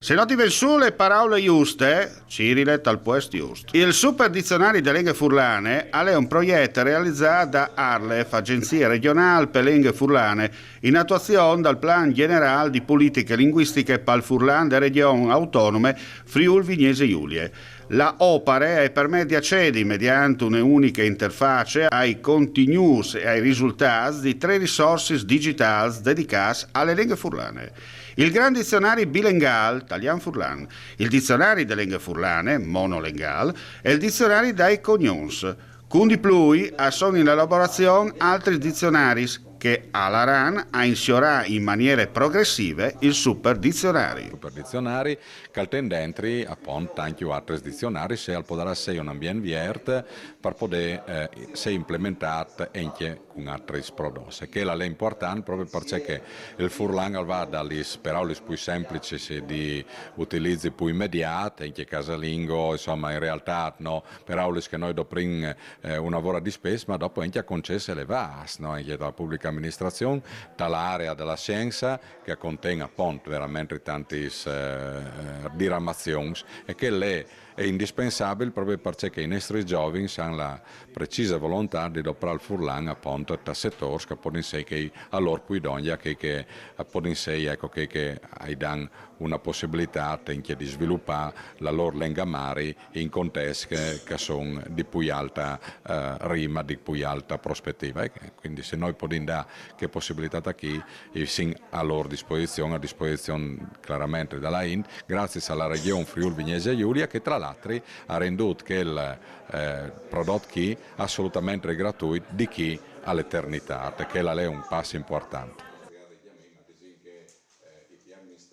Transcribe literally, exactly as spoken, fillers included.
Se no ti ven su le paraule juste, cirilet al puest just. Il super dizionari de lenghe furlane al è un proiet realizà da ARLeF, Agenzie Regionâl pe Lenghe Furlane, in atuazion dal Plan Gjenerâl di Politiche Linguistiche pal Furlan de Regjon Autonome Friûl Vignesie Julie. La opare e permet di acedi, mediant une uniche interface, ai contignûts e ai risultâts di trê risorsis digitâls dedicâts a le lenghe furlane. Il grant dizionari bilengâl talian-furlan, il dizionari de lenghe furlane monolengâl e il dizionari dai cognons. Cun di plui a son in elaborazion altris dizionaris che a laran a insiorâ in maniere progressive il super dizionari. Super dizionari, che al ten dentri apont tancj altris dizionaris, e al podarà sei un ambient viert par podê, eh, sei implementât encje cun altris prodots. E chel al è impuartant propit parcè che il furlan al va da lis peraulis plui semplicis di utilizi plui imediât, encje casalingo, insome, in realtât, no, peraulis che nô doprìn, eh, une vore dispès, ma dopo encje a concets elevâts, no, encje da publiche aministrazion, da la area de sienze, che a conten apont verementri tantis, eh, diramazions, e chel al è indispensabil propit parcè che i nestris zovins a àn la precise volontât di doprâ il furlan apont ta setôrs che a podin sei chei a lôr plui dongje, chei che a podin sei, eco, chei che a i dan une pussibilitât encje di svilupâ la lôr lenghe mari in contescj che, che a son di plui alte, eh, rime, di plui alte prospetive. E cuindi se nô podìn dâ chê pussibilitât chi, i sin a lôr disposizion, a disposizion clarementri de int, graciis a la Regjon Friûl Vignesie Julie, che tra l'altri a à rendût chel, eh, prodot chi assolutamentri gratuit di chi a l'eternitât, e chel al è un pas impuartant.